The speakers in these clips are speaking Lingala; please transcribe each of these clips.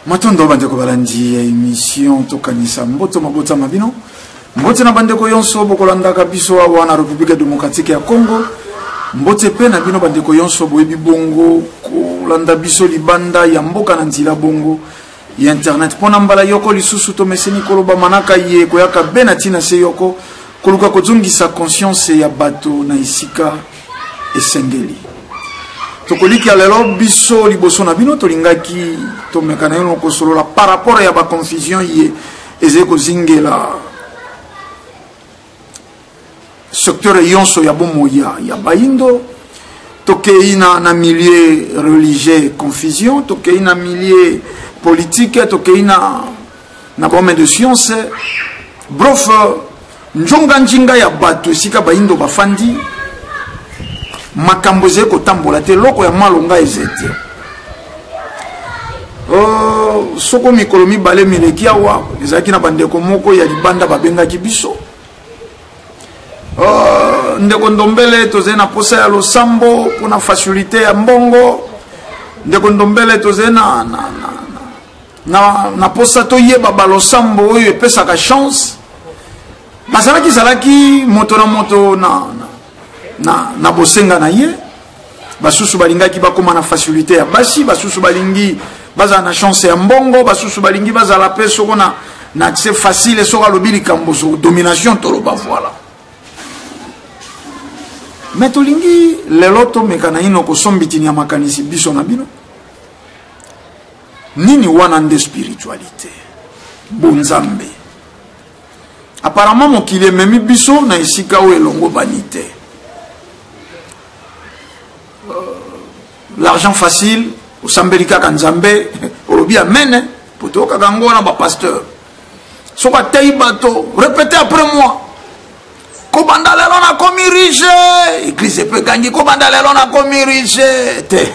Matondo bandeko balandi ya emission tokanisa mboto mabota ma bino mbote na bandeko yonso bokolandaka biso awa na Republique Democratique ya Congo mbote mpe na bino bandeko yonso boyebi bongo kolanda biso libanda ya mboka na nzela bongo ya internet mpo na mbala yoko lisusu tomeseni koloba manaka ye koyaka be na ntina se yoko koluka kozongisa conscience ya bato na esika esengeli tokoliki ya lelo biso liboso na bino tolingaki tomeka na yino kosolola par rapport ya baconfusion ye ezali kozingela secteur yonso ya bomoi ya, ya bayindo tokei na, na milieu religieux confusion tokei na milieu politique tokei na, na bahomme de science brof njonga njinga ya bato esika bayindo bafandi makambo ezali kotambola te eloko ya malonga eza te uh, soko mikolo mibale mileki awa ezalaki na bandeko moko ya libanda babengaki biso uh, ndeko ndombele tozali na posa ya losambo mpona facilité ya mbongo ndeko ndombele tozali na, na, na, na, na posa toyeba balosambo oyo epesaka chance bazalaki zalaki moto na moto na, na, na, na bosenga na ye basusu balingaki bakóma na facilité ya basi basusu balingi bazala na chance ya mbongo basusu balingi bazala mpe soko na, na accès facile soko alobi likambo so domination toloba voilà me tolingi lelo tomeka naino kosombitinya makanisi biso na bino Nini wana nde spiritualite? Bonzambe. Apparemment mokili ememi biso na esika oyo elongobani te. Euh, l'argent facile, osambeli kaka Nzambe, olobi amen, po toyokaka yango wana ba pasteur. Soki ateyi bato, répétez après moi. Kobanda lelo nakomi riche, eglise epe egangi kobanda lelo nakomi riche te.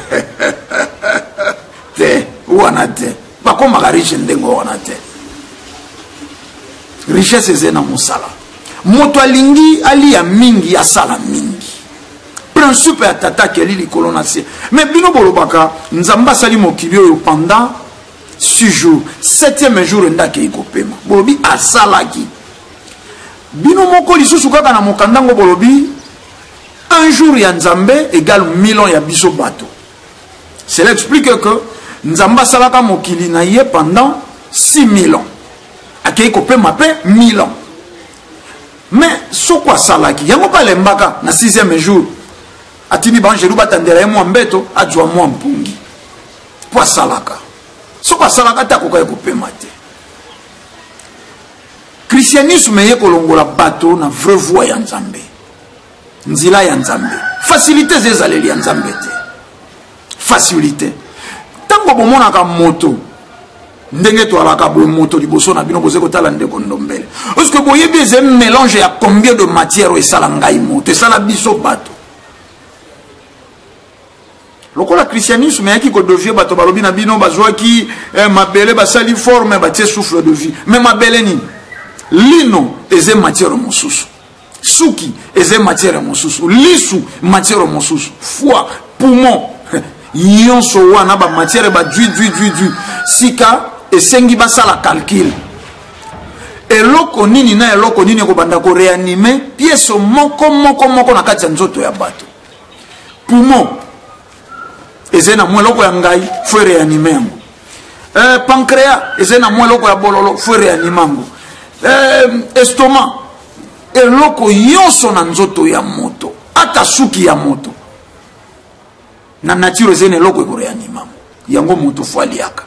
Te, wana te. Bakomaka riche ndenge wana te. Richesse eza na mosala. Moto alingi alia mingi, asala mingi. Principe ya tata akeli likolo na se. Mais bino bolobaka Nzambe asali mokili oyo pendant 6 jours, 7e jour nde akei kopema. Bolobi asalaki. Bino moko lisusu kaka na mokanda ngo bolobi un jour ya Nzambe égale 1000 ans ya biso bato. Cela explique que Nzambe asalaka mokili na ye pendant 6000 ans. Akei kopema pe 1000 ans. Mais soko asalaki yango pe alembaka na 6e jour atindi baangelu batandela ye mwa mbeto azwa mwa mpongi mpo asalaka soko asalaka te akokaki kopema te Christianisme eye kolongola bato na vraie voie ya Nzambe, nzela ya Nzambe. Facilité eza ezaleli ya Nzambe te. Facilité. Ntango bomonaka moto ndenge toalaka boye moto liboso na bino boze kotala ndeko ndombele est-ce que boyebi eza mélange ya combien de matière oyo esala ngai moto esala biso bato Lokola christianisme eyaki ko devier bato balobi na bino bazwaki eh, mabele basali forme batie souffle de vie mais mabele nini lino eza matière mosusu suki eza matière mosusu lisu matière mosusu foie poumon nyonso wana bamatière badui dui dui dui sika esengi basala calcul eloko nini na eloko nini ekobanda koreanime pièce moko moko moko na kati ya nzoto ya bato poumon ezali na mwa eloko ya ngai fo ereanime yango eh, pancréas ezali na mwa eloko ya bololo fo ereanime yango eh, estomac eloko nyonso na nzoto ya moto ata suki ya moto na nature ezali na eloko ekoreanime yango yango moto fo aliaka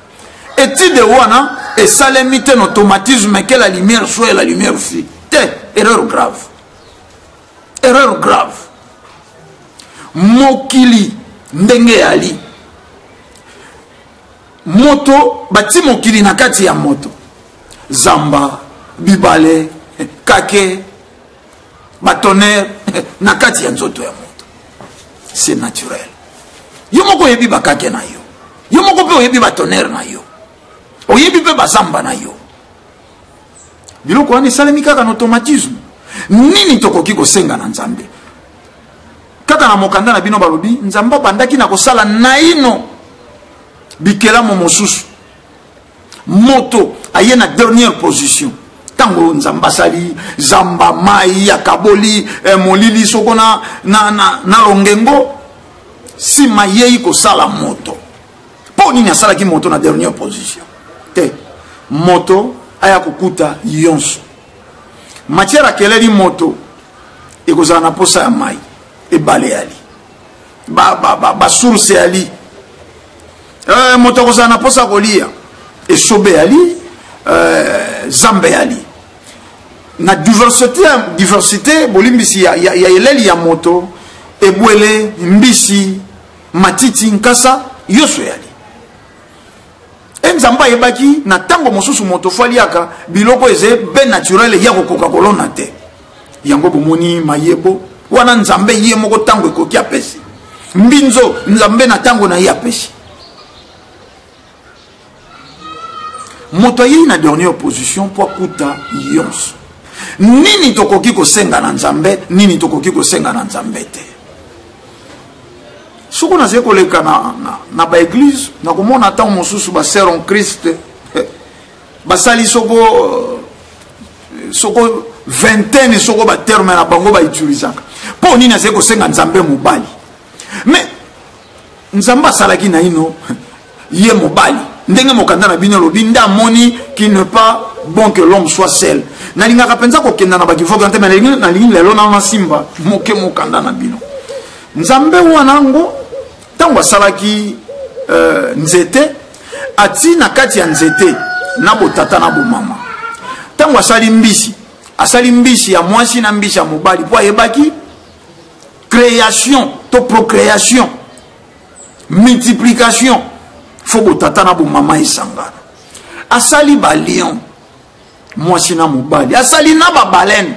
etide wana esalemi te na automatisme que la lumière soit la lumière fut te erreur grave Erreur grave. Mokili ndenge eyali moto bati mokili na kati ya moto zamba bibale kake batonnerre na kati ya nzoto ya moto c'est naturel yo moko oyebi bakake na yo yo moko mpe oyebi batonnerre na yo oyebi mpe bazamba na yo Biloko wana esalemi kaka na automatisme. Nini tokoki kosenga na Nzambe? Kaka na mokanda na bino balobi Nzambe abandaki na kosala naino bikelamo mosusu. Moto aye na dernière position. Ntango Nzambe asali zamba, mai, akaboli eh, molili soko na, na, na, na longengo, nsima yei kosala moto. Mpo nini asalaki moto na dernière position? Te, moto aya kokuta yonso. Matière akeleli moto ekozala na posa ya mai, ebale yali, ba source ba, ba yali, moto akozala na posa kolia, esobe yali, zamba yali. Na diversité, bolimbisi, ya eleli ya moto, ebwele, mbisi, matiti, nkasa, nyonso yali. E Nzambe ayebaki na ntango mosusu moto fo aliaka biloko eza be naturel ya kokoka kolona te. Yango bomoni mayebo wana, Nzambe ye moko ntango ekoki apesi mbinzo, Nzambe na ntango na ye apesi. Moto ayei na dernière position mpo akuta yonso. Nini tokoki kosenga na Nzambe, nini tokoki kosenga na Nzambe te? Soki nazali koleka na baeglise, nakomona ntango mosusu basœur en Christ basali soko vingtaine, soko baterme na bango bautilisaka. Mpo nini azali kosenga Nzambe mobali? Mais Nzambe asalaki naino ye mobali, ndenge mokanda na bino elobi, nde amoni qu'il n'est pas bon que l'homme soit seul. Nalingaka mpenza kokenda na bakivoka te, mais nalingi lelo nano nasimba moke mokanda na bino. Nzambe wana yango, ntango asalaki nzete, ati na kati ya nzete na botata na bomama. Ntango asali mbisi, asali mbisi ya mwasi na mbisi ya mobali, mpo ayebaki création to procréation, multiplication, fo botata na bomama esangana. Asali balion, mwasi na mobali. Asali na babaleine,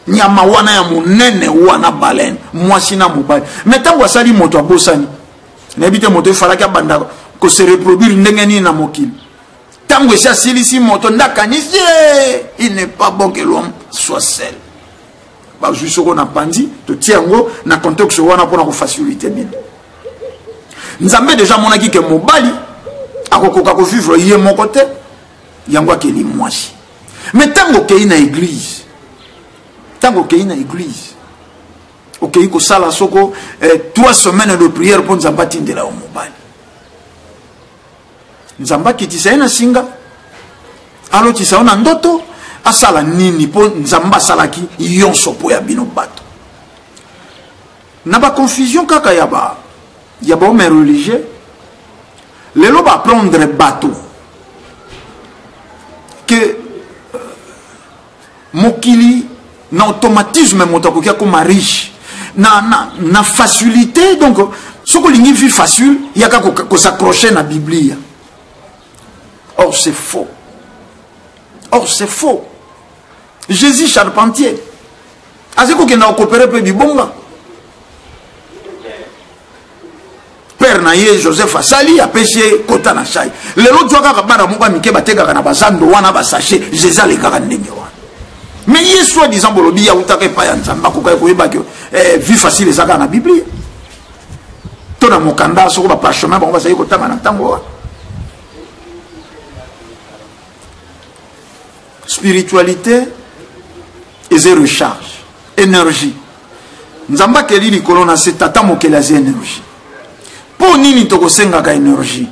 nyama wana ya monene wana, baleine, mwasi na mobali. Mais ntango asali moto, abosani. Nayebi te moto efalaki abanda kose reproduire ndenge nini na mokili. Ntango esi asilisi moto, nde akanisi: il n'est pas bon que l'homme soit seul. Bazwi soko na panzi, totie yango na contexte wana mpona kofacilite bino. Nzambe deja amonaki ke mobali akokoka kovivre ye moko te, yango akeli mwasi. Mais ntango okei na église, ntango okei na église, okei kosala soko 3 semaines de prière mpo Nzambe atindela yo mobali, Nzambe akitisa ye na singa, alotisa yo na ndoto, asala nini? Mpo Nzambe asalaki nyonso mpo ya bino bato. Na baconfusion kaka ya bahomme religieux, lelo baprendre bato ke mokili na automatisme moto akoki akoma riche na facilité. Donc soki olingi vie facile, yaka kos'accroche na Biblia. Or c'est faux, or c'est faux. Jésus charpentier azali kokenda kokopere mpe bibonga. Père na ye Joseph asali, apesi ye kota na shai. Lelo zwa kaka bana moko ya mike batekaka na bazando wana basachet, Jésus alekaka ndenge wana. Mais ye soi disant bolobi ye autaka epai ya Nzambe, akokaki koyeba ke vie facile eza kaka na Biblia to na mokanda soko baparchemin bango bazali kotanga na ntango wana? Spiritualité eza recharge énergie. Nzambe akeli likolo na se, tata mokeli aza énergie. Mpo nini tokosengaka énergie?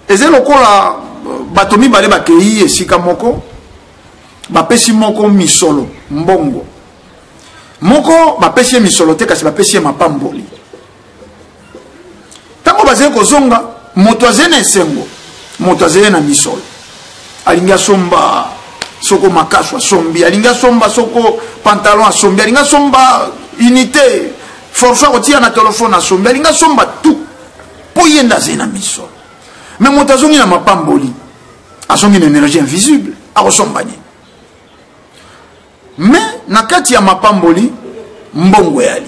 Eza lokola bato mibale bakei esika moko, bapesi moko misolo, mbongo, moko bapesi ye misolo te, kasi bapesi ye mapamboli. Ntango bazali kozonga, moto azali na esengo, moto azali na misolo, alingi asomba soko makasu, asombi, alingi asomba soko pantalon, asombi, alingi asomba unité, forfait kotia na telefone, asombi, alingi asomba tout, mpo ye nde azali na misolo. Mais moto azongi na mapamboli, azongi na énergie invisible, akosomba nini? Mais na kati ya mapamboli, mbongo eyali,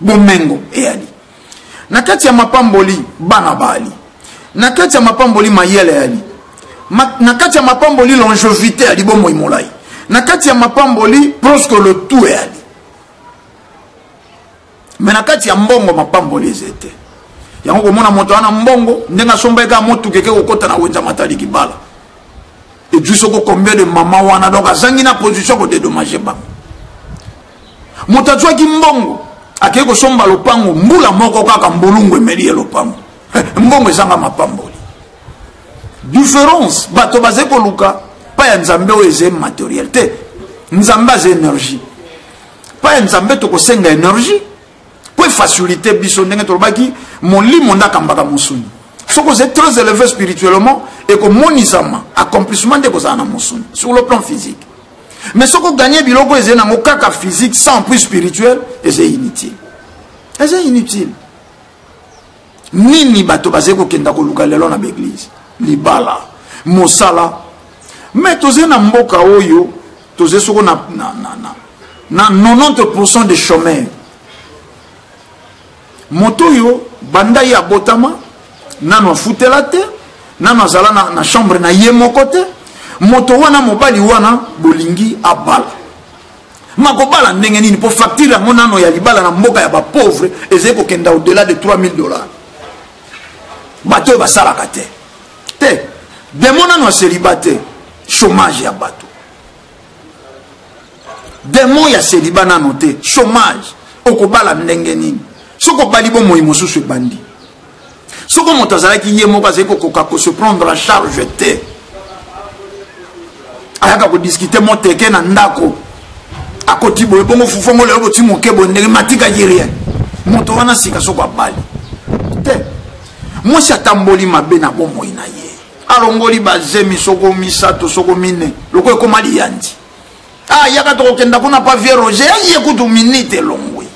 bomengo eyali. Na kati ya mapamboli, bana baali. Na kati ya mapamboli, mayele eyali. Na kati ya mapamboli, longévité eyali, bomoi molai. Na kati ya mapamboli, presque le tout eyali. Mais na kati ya mbongo, mapamboli eza te. Yango komona moto wana mbongo ndenge asombaki kaka motuka eke kokota na wenza Matadi Kibala. Ejui soko combien de mama wana, donc azangi na position ko dédommager bango. Moto azwaki mbongo akei kosomba lopango mbula moko kaka mbulungu emeli ye lopango. Mbongo ezanga mapamboli. Différence, bato bazali koluka pa ya Nzambe oyo eza matériel te. Nzambe aza énergie. Pa ya Nzambe tokosenga énergie po efacilite biso, ndenge tolobaki molimo nde akambaka mosuni. Soki ozali très élevé spirituellement, ekomonisama accomplissement nde ekozala na mosuni sur le plan physique. Mais soki oganye biloko ezali nango kaka physique sans appui spirituel, eza inutile. Eza inutile. Nini bato bazali kokenda koluka lelo na baeglise? Libala, mosala. Mais tozali na mboka oyo tozali soko na 90% de chômeurs. Moto oyo banda ye abotama nano afutela te, nano azala na chambre na ye moko te. Moto wana, mobali wana, bolingi abala. Makobala ndenge nini? Po facture yango nano ya libala na mboka ya ba pauvre ezali kokenda au-delà de 3000 $. Bato oyo basalaka te te, demo nano ya célibat te, chômage ya bato, demo ya célibat nano te, chômage. Okobala ndenge nini soki obali bomoi mosusu ebandi? Soki moto azalaki ye moko, azali kokoka ko se prendre en charge te, ayaka kodiscute moteke na ndako, akoti boye bongo fufongo lelo boti moke boye ndenge matikaki rien. Moto wana sika soko abali te, mwasi atamboli mabe na bomoi na ye, alongoli bazemi soko misato soko mine, loko ekoma liyandi. Ah, yaka tokokenda kuna pa vieux Roger, aye kutu minute elongwe.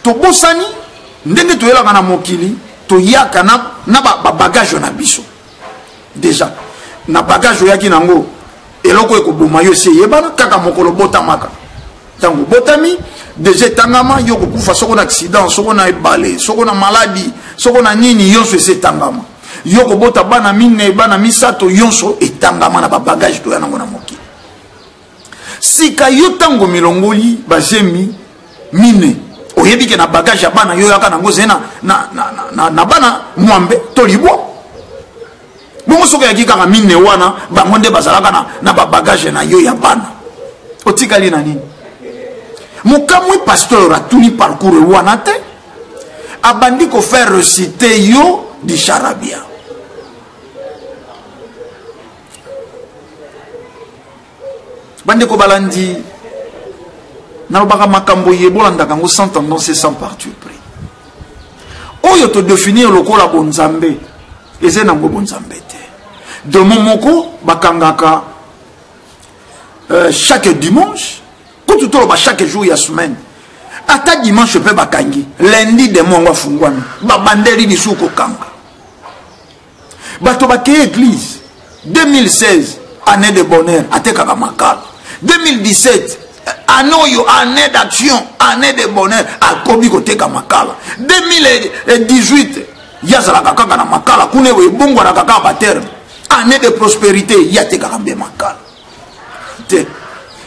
Tobosani ndenge toyelaka na mokili, toyaka na ba bagage na biso. Déjà na bagage oyaki nango, eloko ekoboma yo esi eyebana kaka mokolo botamaka. Ntango obotami déjà etangama yo kokufa, soko na accident, soko na ebale, soko na maladi, soko na nini, nyonso esi etangama. Yo kobota bana mine, bana misato, nyonso etangama na babagage toya nango na mokili. Sika yo ntango milongoli bazemi mine, oyebi ke na bagage ya bana yo yaka nango ozali na bana mwambe to libwa. Bongo soki oyaki kaka mine wana, bango nde bazalaka na babagage na yo ya bana, otikali na nini? Mokamwi, pasteur atuni parcours wana te, abandi kofaire réciter yo di charabia. Bandeko balandi, nalobaka makambo ye bolandaka yango sans tendance et sans parti pris. Oyo todefinir lokola bonzambe eza nango bonzambe te. Demo moko bakangaka chaque dimanche, kutu toloba chaque jour ya semaine, ata dimanche mpe bakangi, lundi demo yango afungwami, babandeli lisusu kokanga. Bato bakei église 2016, année de bonheur, atekaka makala. 2017, année oyo, année d'action, année de bonheur, akomi koteka makala. 2018, ye azalaka kaka na makala kuna, ebongwanaka kaka baterme. Année de prospérité, ye atekaka mpe makala te.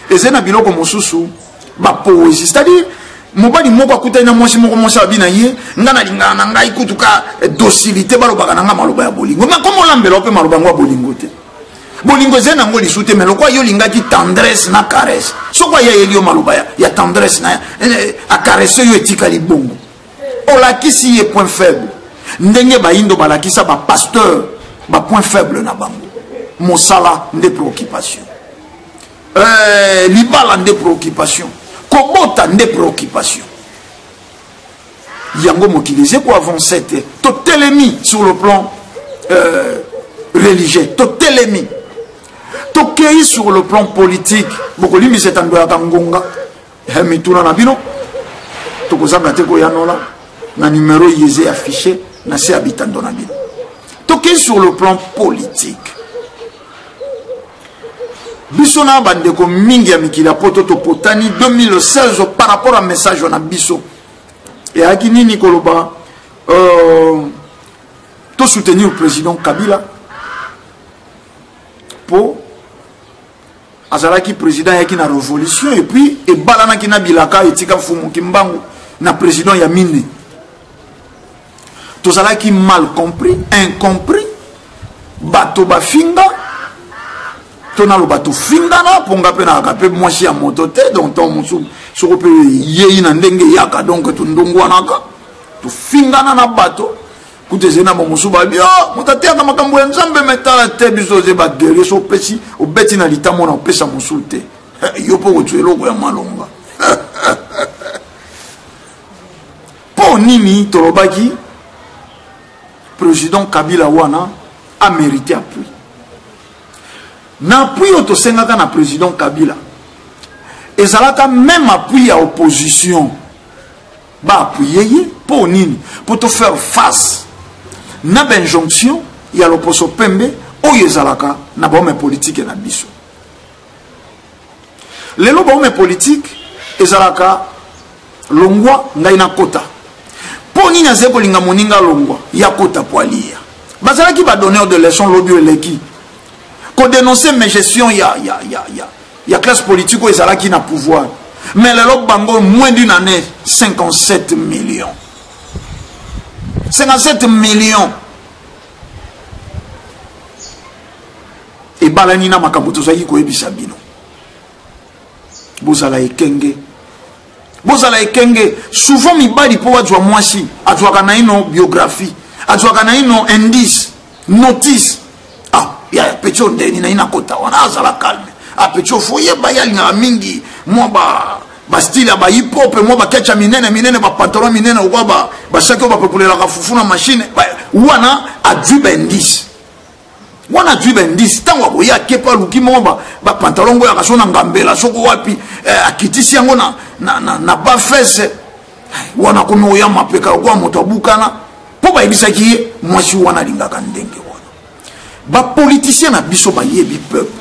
Ezali na biloko mosusu, bapoésie, c'est-à-dire mobali moko akutani na mwasi moko, mwasi abi na ye: nga nalingaka na ngai kutu ka docilité, balobaka na nga maloba ya bolingo. Ma komo olambela mpe maloba yango ya bolingo te, bolingo ezali nango lisu te. Mais lokwa yo olingaki tendresse na caresse, soki ayayeli yo maloba ya tendresse na acaresse yo, etikali bongo, olakisi ye point faible. Ndenge bayindo balakisa bapasteur bapoint faible na bango: mosala nde préoccupation, libala nde préoccupation, kobota nde préoccupation. Yango mokili eze koavance te. Totelemi sur le plan religieux, totelemi, tokei sur le plan politique. Bokolimbisa etando yaka ngonga, mituna na bino tokozanga te koyanola na numero yeze affiché na se ya bitando na bino. Tokei sur le plan politique, biso na bandeko mingi ya mikili ya poto topotani 2016 par rapport à message na biso eyaki nini koloba tosoutenir président Kabila mpo azalaki président, ayaki na révolution et puis ebalanaki na bilaka etika Mfumu Kimbangu na président ya mine. Tozalaki mal compris, incompris, bato bafinga to naloba tofingana mpo nga mpe nayaka mpe mwasi ya moto te, donc ntango mosusu soko mpe yei na ndenge eyaka, donc tondongwanaka, tofingana na bato. Kutu ezali na bamosusu babi, oh, moto ateyaka makambo ya Nzambe, me tala te, biso toze baguerrier, so opesi obeti na litamo na opesa mosusu te, yo mpo kozwa eloko ya malonga. Mpo nini tolobaki président Kabila wana a mérité appui? Na appui oyo tosengaka na président Kabila ezalaka même appui ya opposition, baappuye ye mpo nini? Mpo to faire face na bainjonction ya loposo pembe oyo ezalaka na bahomme politike na biso. Lelo bahomme politike ezalaka longwa ngai nakota. Mpo nini azali kolinga moninga longwa ya kota po alia? Bazalaki badonneur de leçon lobi eleki kodenonce mégestion ya, ya, ya, ya, ya classe politique oyo ezalaki na pouvoir, mais lelo bango moins d'une année 57 millions, 57 millions ebalani na makambo tozalaki koyebisa bino. Bozala ekenge, bozala ekenge. Souvent mibali mpo azwa mwasi azwaka naino biographie, azwaka naino indice, notice. Ah, ya petit oyo ndeni naye nakota wana, azala calme. Ah, petit oyo fo yeba ye alingaka mingi mwa ba bastyle ya bahip hop, mwa bakecha minene minene, bapantalon minene okwa basaki oyo bapepolelaka fufu na machine wana. Azwi baindice wana, azwi baindice. Ntango akoya akepa aluki moko bapantalon ngo yaka so na ngambela soko wapi, akitisi yango na, na, na, na bafese wana, akomi oya mapeka lokola moto abukana, mpo bayebisaki ye mwasi wana alingaka ndenge wana. Bapoliticien na biso bayebi peuple.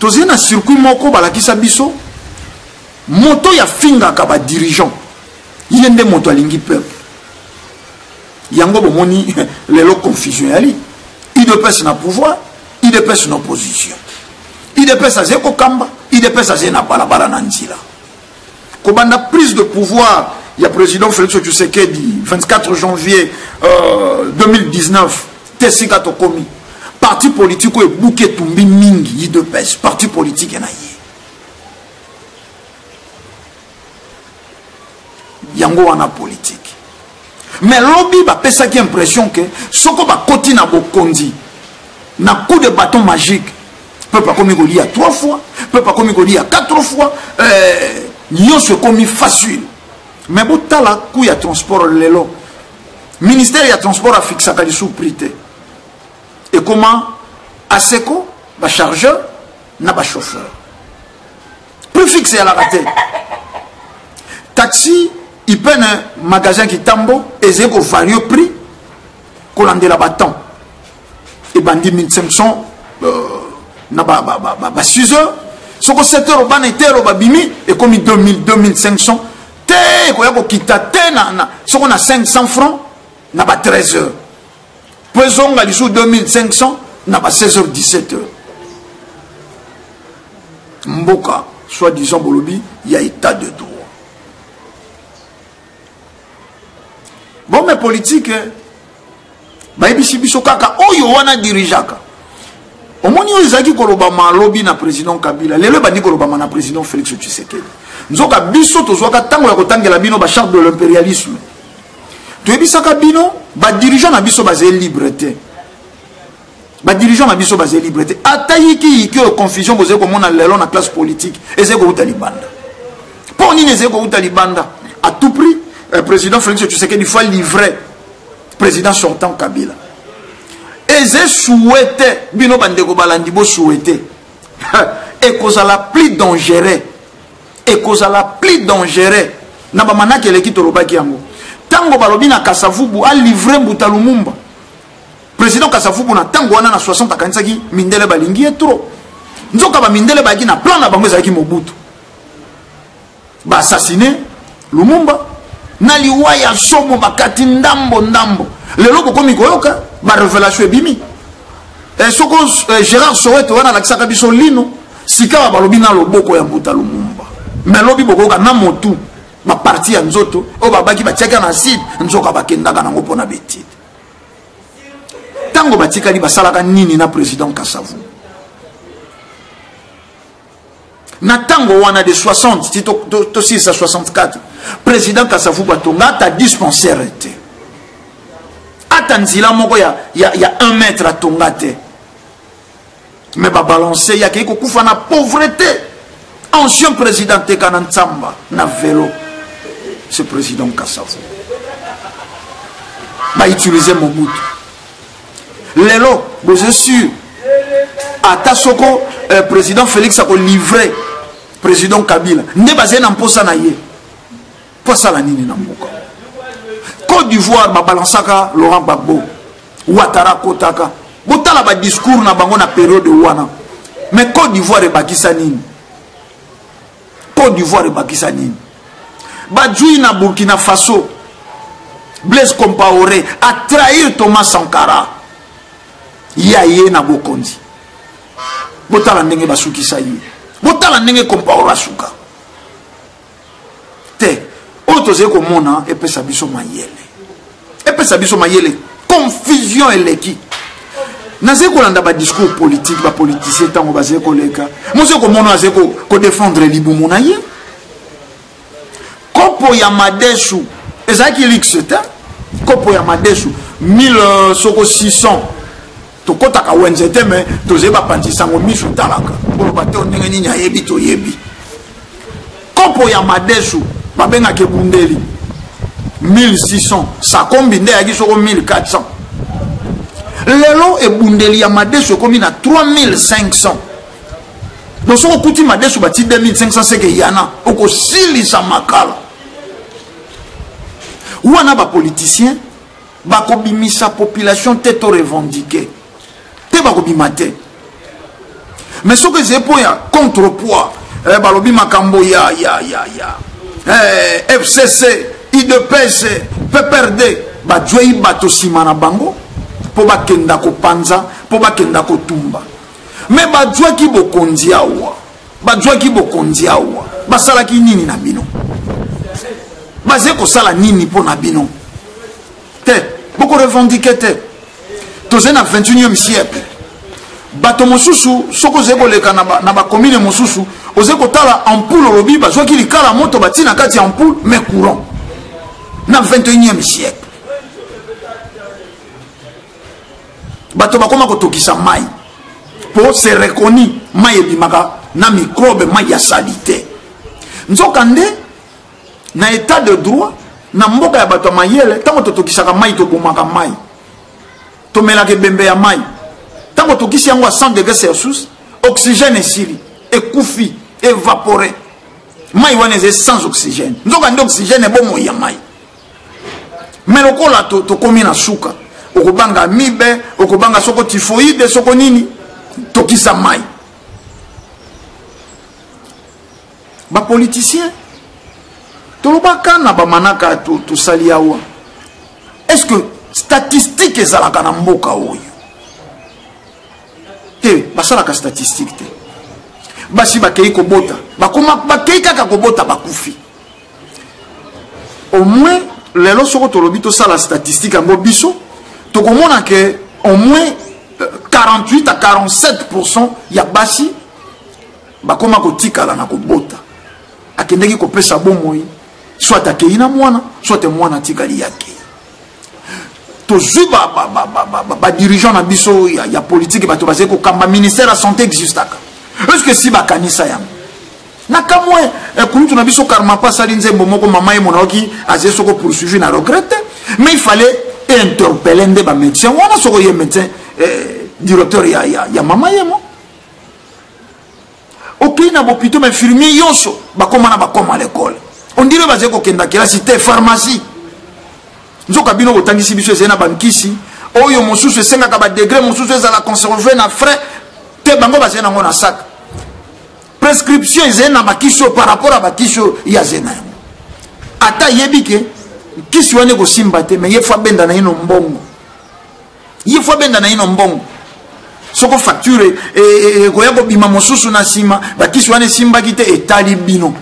Tozali na circuit moko balakisa biso moto ya fingaka badirigeant, ye nde moto alingi peuple. Yango bomoni lelo confusion yali UDPS na pouvoir, UDPS na opposition, UDPS azali kokamba, UDPS azali na balabala na nzela. Kobanda prise de pouvoir ya président Félix Tshisekedi 24 janvier 2019 te sika tokomi, parti politique oyo ebuki etumbi mingi UDPS, parti politique na ye yango wana politique. Mais lobi bapesaki impression ke soko bakoti na bokonzi na coup de bâton magique, peuple akomi kolia 3 fois, peuple akomi kolia 4 fois, nyonso ekomi facile. Mais botala coût ya transport lelo, ministère ya transport afixaka lisusu prix te, ekoma aseko bachargeur na bachauffeur, prix fixe eyalaka te. Taxi ipene magasin kitambo ezali kovarie prix kolandela batemps, ebandi 1500 na ba, ba, ba, ba, ba 6 heures, soko 7 heures bana etelo babimi ekomi 2000, 2500 te, ekoya kokita te na, na, soko na 500 francs na ba 13 heures, po ezonga lisusu 2500 na ba 16 heures, 17 heures. Mboka soi-disant bolobi ya état de droit, bon, mais politique bayebisi biso kaka oyo wana dirigeaka. Omoni oyo ezalaki kolobama lobi na président Kabila, lelo ebandi kolobama na président Félix Tshisekedi. Nzoka biso tozwaka ntango ya kotangela bino bacharte de l'impérialisme, toyebisaka bino badirigeant na biso bazali libre te, badirigeant na biso bazali libre te. Ata yikiyiki oyo confusion bozali komona lelo na classe politique ezali kouta libanda. Mpo nini ezali kouta libanda? À tout prix président Félix Tshisekedi faut livrer président sortant Kabila. Eze souhaite bino bandeko balandi bosouhaite ekozala plus dangereux, ekozala plus dangereux na bamanaki eleki. Tolobaki yango ntango balobi na Kasavubu alivre Mbuta Lumumba. Président Kasavubu na ntango wana na 60 akanisaki mindele balingi ye trop, nzoka bamindele bayaki na plan na bango, ezalaki Mobutu baassassine Lumumba na liwa ya somo, bakati ndambo ndambo. Lelo bokomi koyoka barevelation ebimi, soko Gérard Soweto wana alakisaka biso lino sikawa balobi na loboko ya Mbuta Lumumba, me lobi bokoyoka na motu. Baparti ya nzoto oyo babaki batiaka na acide, nzoka bakendaka nango mpo na betide. Ntango batikali basalaka nini na président Kasavu? Na ntango wana de 60 ti tosilisa 64, président Kasavubu atonga ata dispensaire te, ata nzela moko ya 1 mètre atonga te. Me babalance ye, akei kokufa na pauvreté. Ancien président teka na ntsamba na velo, ce président Kasavubu bautilize Mobutu. Lelo boze sûr ata soko président Félix akolivre président Kabila nde bazali na mposa na ye mpo asala nini na mboka. Côte d'Ivoire babalansaka Laurent Gbagbo, Ouattara akotaka, botala badiscours na bango na periode wana. Mais Côte d'Ivoire ebakisa nini? Côte d'Ivoire ebakisa nini? Bajui na Burkina Faso, Blaise Compaoré a trahir Thomas Sankara, ye aye na bokonzi. Botala ndenge basukisa ye, botala ndenge Compaoré asuka te. Oyo tozali komona epesa biso mayele, epesa biso mayele. Confusion eleki. Nazali kolanda badiscours politique, bapoliticien ntango bazali koleka, mozali komona azali kodefendre libumu na ye. Kopo ya madesu ezalaki luxe te. Kopo ya madesu 1000 soko 600, tokɔtaka wenze te, me tozali bapanzi sango misu talaka koloba te ndenge nini ayebi toyebi. Kopo ya madesu babengaka ebundeli 1600, sakombi nde ayaki soko 1400. Lelo ebundeli ya madesu ekomi na 3500. Donc soki okuti madesu bati 2500, seke yana okosilisa makala wana. Bapoliticien bakobimisa population te, to revendiquer te, bakobima te. Mais soki ezali mpo ya contrepoids, balobi makambo ya FCC, UDPS, PPRD, bajwei bato nsima na bango mpo bakenda kopanza, mpo bakenda kotumba. Me bazwaki bokonzi awa, bazwaki bokonzi awa, basalaki nini na bino? Bazali kosala nini mpo na bino te? Bokorevendike te. Tozali na 21e siècle. Bato mosusu, soki ozali koleka na bacommune mosusu, ozali kotala ampoule, olobi bazwaki likala moto batie na kati ya ampoule, mais courant na 21e siècle. Bato bakoma kotokisa mai po c'est reconnu mai ebimaka na microbe, mai ya salite. Nzokande na état de droit, na mboka ya bato ya mayele, ntango totokisaka mai, tobomaka mai, tomelaka ebembe ya mai. Ntango tokisi yango a 100 degré Celsius, oxygène esili, ekufi, évapore. Mai wana ezali sans oxygène. Nzoka nde oxygène ebomoi ya mai. Me lokola tokomi na suka, okobanga amibe, okobanga soko typhoïde, soko nini, tokisa mai. Bapoliticien tolobaka na bamanaka tosali awa, est ce que statistique ezalaka na mboka oyo te? Basalaka statistique te. Basi bakei kobota, bakoma bakei kaka kobota, bakufi. Au moins lelo soko tolobi tosala statistique yango, biso tokomona ke au moins 48 à 47% ya basi bakoma kotikala na kobota. Akendeki kopesa bomoi, soit akei na mwana, soit mwana atikali ye akei. Tozwi badirigeant na biso ya politike, bato bazali kokamba ministère ya santé existaka, est ce que si bakanisa yango? Na kamwe kulutu na biso Karmapa asali nzembo moko, mama ye monaoki azali soko poursuivi na regrette, mais il fallait interpeller nde bamédecin wana. Soko ye médecin directeur ya mama ye mo, okei na bopito, bainfirmier nyonso bakóma na bakoma l'école, on dirait bazali kokenda kelasi te, pharmacie. Nzoka bino botangisi biso ezali na bankisi oyo mosusu esengaka badegré mosusu ezala conserve na frais te, bango bazali nango na sac. Prescription ezali na bakisi oyo par rapport ya bakisi oyo ye azali na yango. Ata ayebi ke nkisi wana ekosimba te, mais ye fo abenda na ye no mbongo, ye fo abenda na ye no mbongo. Soko facture ekoya kobima mosusu na nsima, bakisi wana esimbaki te, etali bino.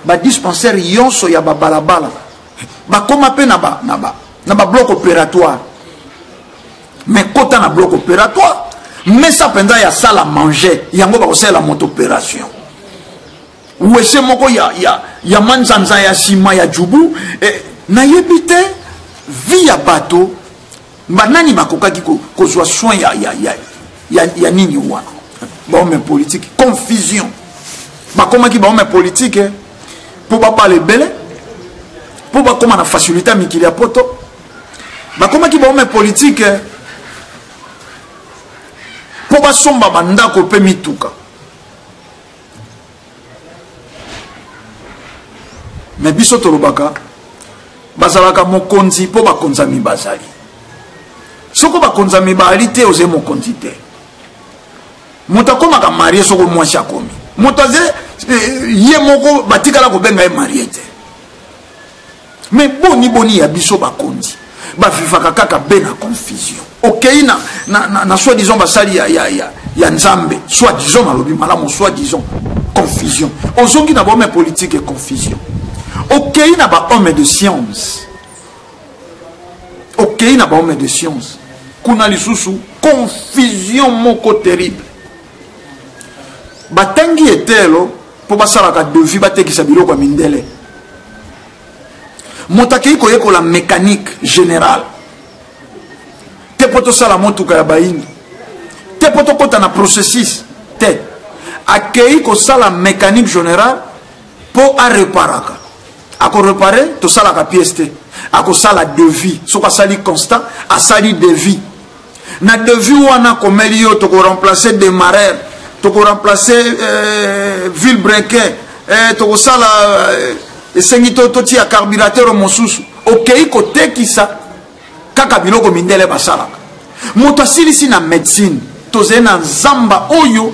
badispensaire yonso ya babalabala, bakoma mpe na ba, na ba, na ba bloc opératoire. Mais kota na bloc opératoire, mesa mpenza ya salle à manger yango bakosalela moto opération, wese moko ya, ya, ya manzanza ya nsima ya jubu. Eh, nayebi te vie ya bato banani bakokaki kozwa soin ya, ya, ya, ya, ya nini wana. Bahomme politique, confusion. Bakomaki bahomme politique mpo babala ebele, mpo bakóma na facilité ya mikili ya poto. Bakomaki bahomme politique mpo basomba bandako mpe mituka. Me biso tolobaka bazalaka mokonzi mpo bakonzami bazali. Soko bakonzami baali te, ozali mokonzi te. Moto akomaka marie soko mwasi akomi moto aze eh, ye moko batikala kobenga ye marie te. Me boni boni ya biso bakonzi bavivaka kaka be na confusion. Okei na, na, na, na soi disant basali ya, ya, ya, ya Nzambe, soi disant, nalobi malamu, soi disant, confusion. Ozongi na bahomme politique, confusion. Okei na bahomme de science, okei na bahomme de science kuna lisusu confusion moko terrible. Batangi etelo mpo basalaka devis, batekisa biloko ya mindele. Moto akei koyekola mécanique générale te mpo tosala motuka ya bayindo te, mpo tokɔta na processus te. Akei kosala mécanique générale mpo areparaka, akorepare, tosalaka pièce te, akosala devis. Soki asali constat, asali devis, na devis wana akomeli yo: tokoremplace démarreur, tokoremplace euh, vilebrequin, eh, tokosala euh, esengi totia carburateur mosusu. Okei kotekisa kaka biloko mindele basalaka. Moto asilisi na médecine, tozali na zamba oyo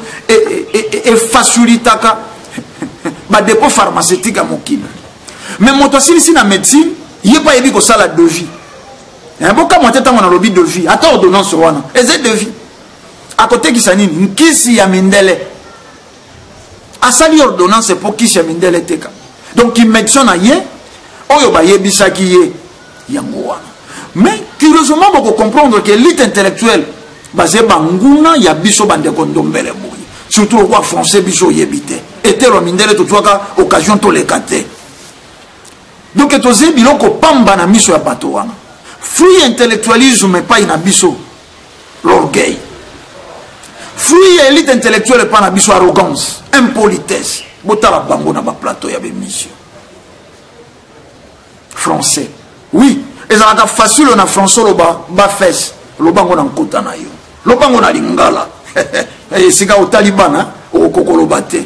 efacilitaka e, e, e badepot pharmaceutique ya mokili. Mais moto asilisi na médecine, ye mpe ayebi kosala devis. Bokamwa te ntango nalobi devis, ata ordonnance wana eza devis. Akotekisa nini? Nkisi ya mindele. Asali ordonnance mpo kisi ya mindele eteka. Donc médecin na ye oyo bayebisaki ye yango wana. Mais curieusement, bokocomprendre que élite intellectuelle baze banguna ya biso bandeko ndombele boye, surtout lokwa français biso oyebi te, etelo mindele tozwaka occasion toleka te. Donc tozwi biloko pamba na miso ya bato wana. Fruit intellectualisme epai na biso, l'orgueil. Fruit ya élite intellectuelle epai na biso, arrogance, impolitesse. Botala bango na baplateau ya bémission français. Oui, ezalaka facile na français oloba bafese, lobango na nkota na yo, lobango na lingala. Esika otali bana, okokoloba te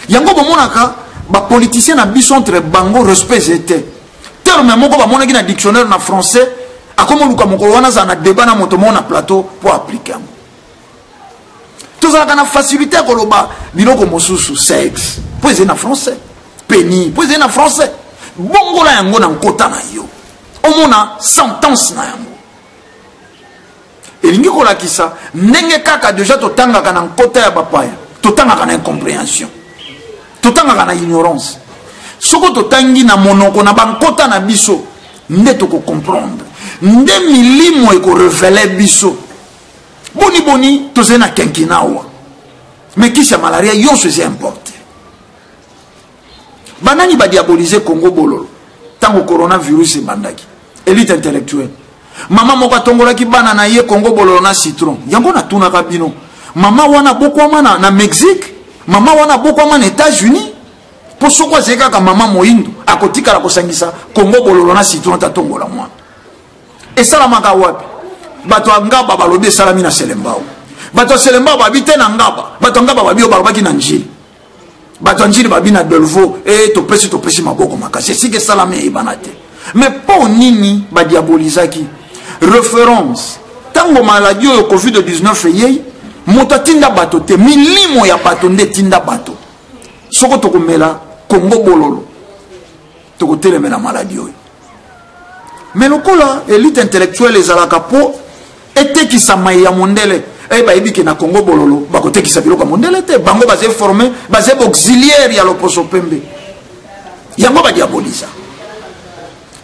yango. Bomonaka bapoliticien na biso, entre bango respect eze te. Terme moko bamonaki na dictionnaire na français, akomi oluka mokolo wana azala na débat na moto moko na plateau mpo aplike yango. Tozalaka na facilité ya koloba biloko mosusu, sexe mpo ezali na français, peni mpo ezali na français. Bongola yango na nkota na yo, omona sentence na yango. Elingi kolakisa ndenge kaka deja totangaka na nkota ya bapaya, totangaka na incompréhension, totangaka na ignorance. Soko totangi na monoko na bankota na biso nde tokocomprendre, nde milimo ekorevele biso. Boni boni tozali na kenkina awa, me kisi ya malaria nyonso eza importe. Banani badiabolize Congo bololo ntango coronavirus ebandaki? Élite intellectuelle. Mama moko atongolaki bana na ye Congo bololo na citron. Yango natunaka bino, mama wana abokwama na, na Mexique, mama wana abokwama na États-Unis? Mpo soko azali kaka mama moyindo, akotikala kosangisa Congo bololo na citron tatongola mwana. Esalamaka wapi? Bato ya Ngaba balobi esalami na Selembao. Bato ya Selembao babi te na Ngaba. Bato ya Ngaba babi oyo balobaki na Njili. Bato ya Njili babi na Delvaux. E topesi topesi maboko makasi, esika esalami eyebana te. Mais mpo nini badiabolizaki référence ntango maladi oyo covid-19 eyei? Moto atinda bato te, milimo ya bato nde etinda bato. Soko tokomela Kongo bololo, tokotelemela maladi oyo. Mais lokola élite intellectuelle ezalaka mpo etekisa mai ya mondele, e bayebi ke na Congo bololo bakotekisa biloko ya mondele te. Bango baze forme, baze baauxiliaire ya loposo pembe. Yango ba diabolisa.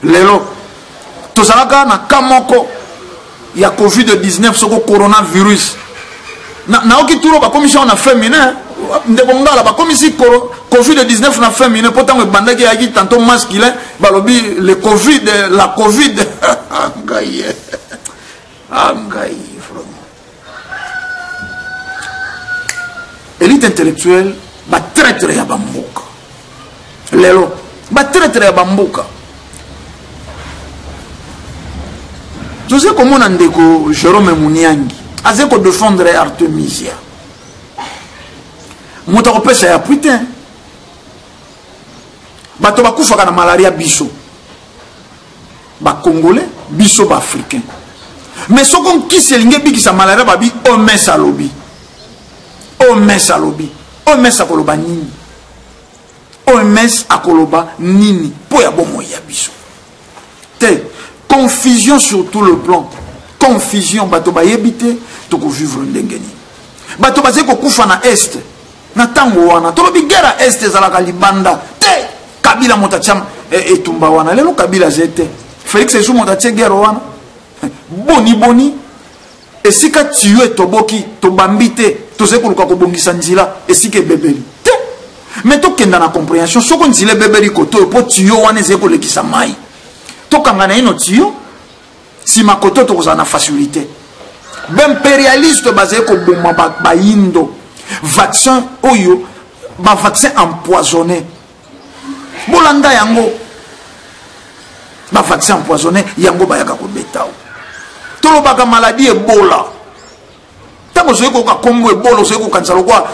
Lelo tozalaka na cas moko ya COVID-19 soko coronavirus. Na naoki turo bakomisi yango na féminin ndeko ngala bakomisi COVID-19 na féminin mpo ntango ebandaki eyaki tantôt masculin balobi le covid la covid ngai ah ngai vraiment Elite intellectuelle ba traitre ya ba mboka. Lelo ba traitre ya ba mboka. Toze komona ndeko Jerome Muniangi aze ko défendre Artemisia. Moto akopesa ya appui te. Bato bakufaka na malaria biso. Ba congolais biso ba africain. Mais soko nkisi elingi ebikisa malaria babi OMS alobi. OMS alobi. OMS akoloba nini? OMS akoloba nini mpo ya bomoi ya biso? Te, confusion sur tout le plan. Confusion bato bayebi te tokovivre ndenge nini. Bato bazali kokufa na est na ntango wana tolobi guerre ya est ezalaka libanda te. Kabila moto atia eh, etumba wana lelo Kabila aze te Felix esu moto atie guerre wana boni boni esika tiyo etoboki tobambi te tozali koluka kobongisa nzela esika ebebeli te me tokenda na comprehension soko nzela ebebeli koto oyo mpo tiyo wana ezali kolekisa mai tokanga naino tiyo nsima koto tokozala na facilité baimperialiste bazali koboma bayindo vaccin oyo bavaccin empoisonné bolanda yango bavaccin empoisonné yango bayaka kobeta o tolobaka maladie ebola ntango ozali koyoka nkombo ebola ozali kokanisa lokola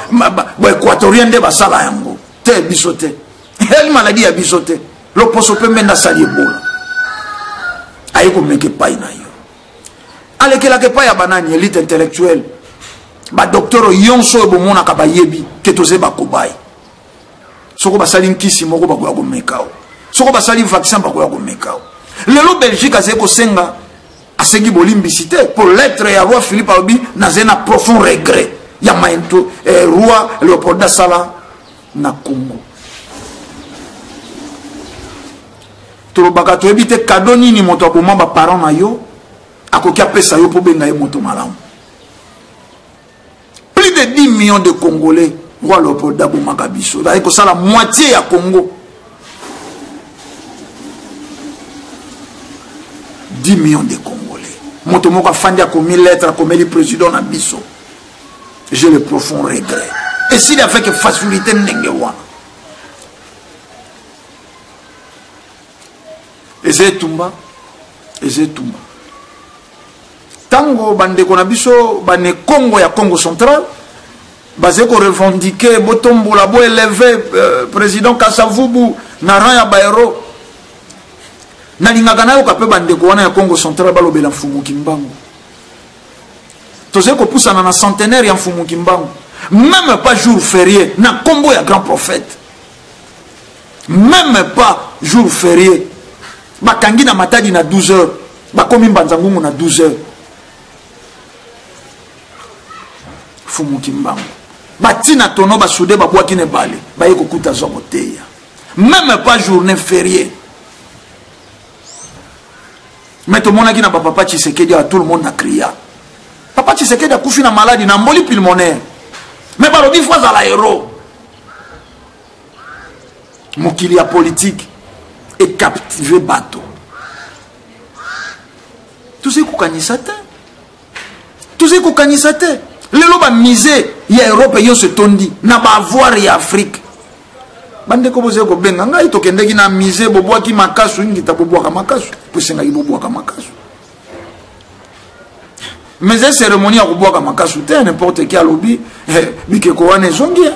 baéquatorien nde basala yango te biso te eyali maladie ya biso te loposo pembe nde asali ebola aye komeka epai na yo alekelaka epai ya banani elite intellectuelle badoktere yonso oyo bomonaka bayebi ke toze bakobai soko basali nkisi moko bakoya komeka o soko basali vaccin bakoya komeka o lelo belgique azali kosenga asengi bolimbisi te mpo lettre ya roi philippe alobi nazali na profond regret ya maento eh, roi leopold asala na congo tolobaka toyebi te kado nini moto aboma baparent na yo akoki apesa yo mpo obenga ye moto malamu Plus de 10 millions de Congolais, roi Leopold abomaka biso. Bazali kosala moitié ya Congo. 10 millions de Congolais. Moto moko afandi akomi lettre akomeli président na biso. J'ai le profond regret. Et s'il avec facilité ndenge wana. Eza etumba, eza etumba. Tango bandeko na biso ba ne Kongo ya Kongo central bazali ko revendiquer botombola bo eleve euh, président Kasavubu na rang ya ba héros nalingaka nayoka mpe bandeko wana ya Kongo central balobela Mfumu Kimbangu. Tozali kopusana na centenaire ya Mfumu Kimbangu, meme pas jour férié na kombo ya grand prophète, meme pas jour férié bakangi na Matadi na 12 heures bakomi mbanza ngungu na 12 heures fumu kimbangu batina tono basude babwaki na ebale baye kokuta zwa koteya meme pas journée férié mais tomonaki na bapapa tshisekedi awa tout le monde na cria papa tshisekedi akufi na maladi na mboli pulmonaire mais balobi fo azala héros mokili ya politike ecaptive bato tozali kokanisa te tozali kokanisa te lelo bamusée ya europe nyonso etondi na baavoir ya afrike bandeko bozali kobenga ngai tokendeki na musée bobwaki makasu ingita bobwaka makasu mpo esengaki bobwaka makasu mais eza cérémonie ya kobwaka makasu te n'importe qui alobi eh, bikeko wana ezongi eh.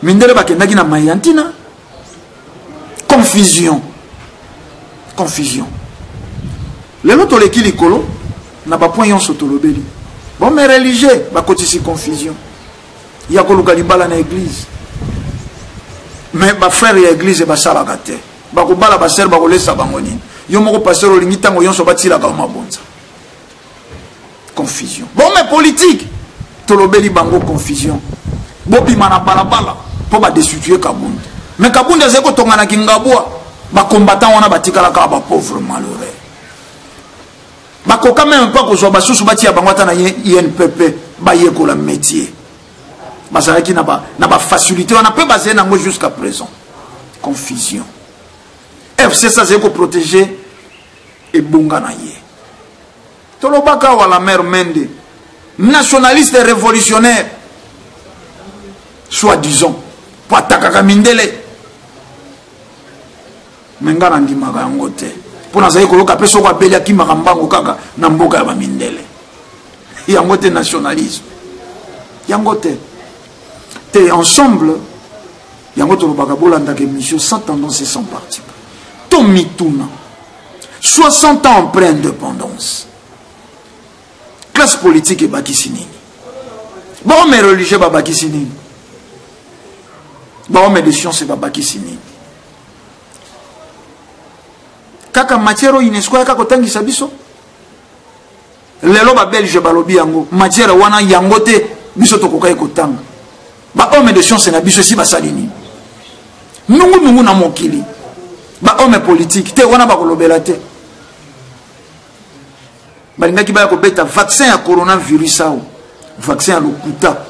Mindele bakendaki na mai ya ntina. Confusion. Confusion. Lelo toleki likolo na ba point yonso tolobeli. Bon mais religieux bakotisi confusion. Ya koluka libala na église. Mais ba frères ya église basalaka te. Bakobala ba sœur bakolesa bango nini? Yo moko pasteur olingi tango yonso batilaka yo mabonza. Confusion. Bon mais politique tolobeli bango confusion. Bobima na balabala mpo ba destituer Kabund. Mais Kabund azali kotonga na Kingabwa, ba combattants wana batikala kaka ba pauvres malheureux. Bakoka meme pas kozwa basusu batia bango ata na INPP bayekola métier. Bazalaki na ba na ba facilité wana pe bazali nango jusqu'à présent. Confusion. FCC azali ko protéger ebonga na ye. Tolobaka awa la mère Mende, nationaliste révolutionnaire, soit disant, po atakaka mindele. Me nga nandimaka yango te, mpo nazali koyoka mpe soko abeli akimaka mbango kaka na mboka ya bamindele. Yango te nationalisme, yango te te ensemble. Yango tolobaka, bolandaka émission sans tendance et sans parti pris. Tomituna 60 ans après indépendance, classe politique ebakisi nini? Bahomme religieux babakisi nini? Bahomme de science babakisi nini? Kaka matière oyo UNESCO ayaka kotangisa biso lelo, babelge balobi yango matière wana yango te biso tokokaki kotanga. Bahomme de science na biso esi basali nini? Nungunungu na mokili. Bahomme politique te wana bakolobela te. Balingaki baya kobeta vaccin ya coronavirus awa, vaccin ya lokuta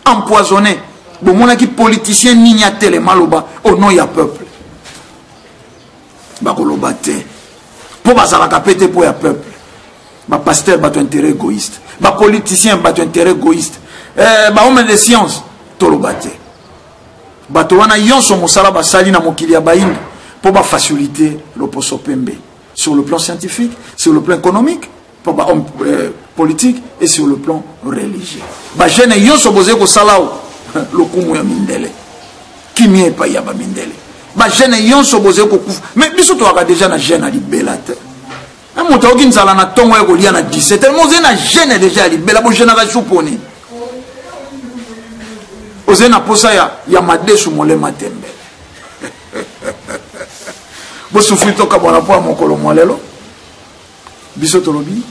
empoisonné. Bomonaki politicien nini atelema aloba au nom ya peuple? Bakoloba te, mpo bazalaka pe te mpo ya peuple. Bapasteur bato intérêt égoïste, bapoliticien bato intérêt égoïste, bahomme de science toloba te. Bato wana nyonso mosala basali na mokili ya bayindo mpo bafacilite loposo pembe sur le plan scientifique, sur le plan économique, mpo bahomme politique et sur le plan religieux. Bajeune nyonso bozali kosala o lokumu ya mindele, kimia epai ya bamindele. Bajeune nyonso bozali kokufa, mais biso toyaka deja na jeune ya libela te. Na moto ayoki nzala na ntongo ya kolia na 17, tellement ozali na jeune deja ya libela. Bojeunaka su poni ozali na posa ya madesu molema tembe. Bosufri, tokabwana mpo ya mokolo mwa lelo. Biso tolobi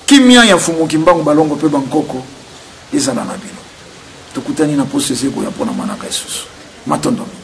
kimia ya Mfumu Kimbangu, balongo mpe bankoko ezala na bino. Tokutani na poso ezali koya mpona manaka lisusu. Matondo mingi.